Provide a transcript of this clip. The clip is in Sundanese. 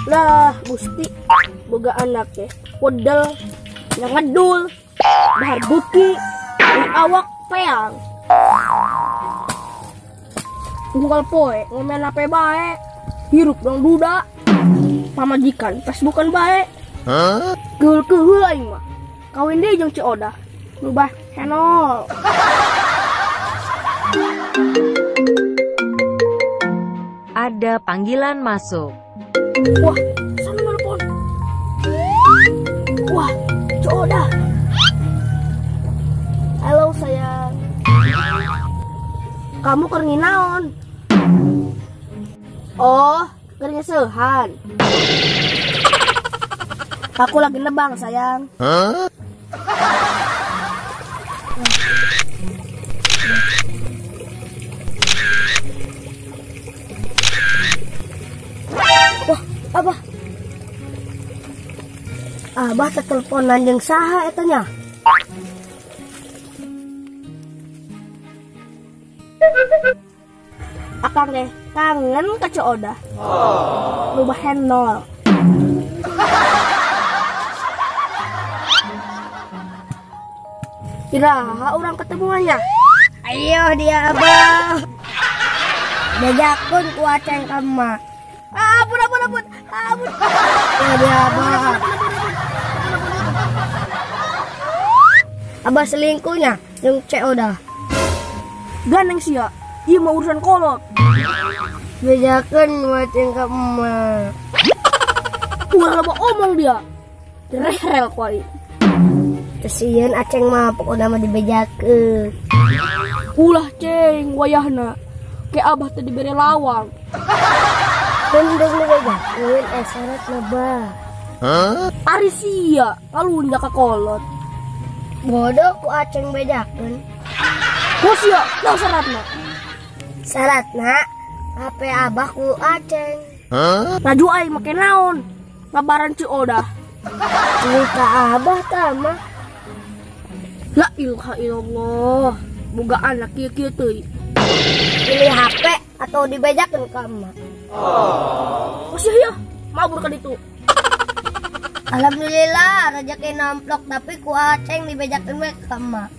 Lah, Gusti, boga anak teh wedel, yang ngedul, dahar beuki, awak peang. Unggal poe ngomen HP bae, hirup dong duda. Pamajikan Facebookan bae. Hah? Keul-keul aing mah. Kawin deui jeung Ci Odah. Rubah channel. Ada panggilan masuk. Wah, sana nelpon. Wah, Ci Odah. Halo sayang. Kamu keur nginaon? Oh, keur ngeseuhan. Aku lagi nebang sayang. Huh? Wah, Abah. Abah teteleponan jeung saha eta nya? Akang deh kangen ka Ci Odah. Rubah handle. Iraha orang ketemuannya. Ayo dia Abah. Bejakeun ku Aceng ka emak. Ampun ampun ampun. Ampun. Ya dia Abah. Abah selingkuhnya jeung Ci Odah. Gandeng sia. Ieu mah urusan kolot. Bejakeun ku Aceng ka emak. Ulah loba omong dia. Rehel ku aing. Kesian Aceng mah pokoknya mah dibejakeun. Ulah ceng wayahna. Ke Abah teh dibere lawang. Mending dibejakeun syarat mah. Hah? Ari sia kalunja ka kolot. Bodoh ku Aceng bejakeun. Ku sia naon syaratna? Syaratna HP Abah ku Aceng. Hah? Laju aing make naon? Ngabaran Ci Odah. Cerita Abah tah mah. La ilaha illallah. Boga anak kieu-kieu teuing. Pilih HP atau dibejakeun ka emak. Oh sia ya, mabur ka ditu. Alhamdulillah rezeki namplok tapi ku Aceng dibejakeun we ka emak.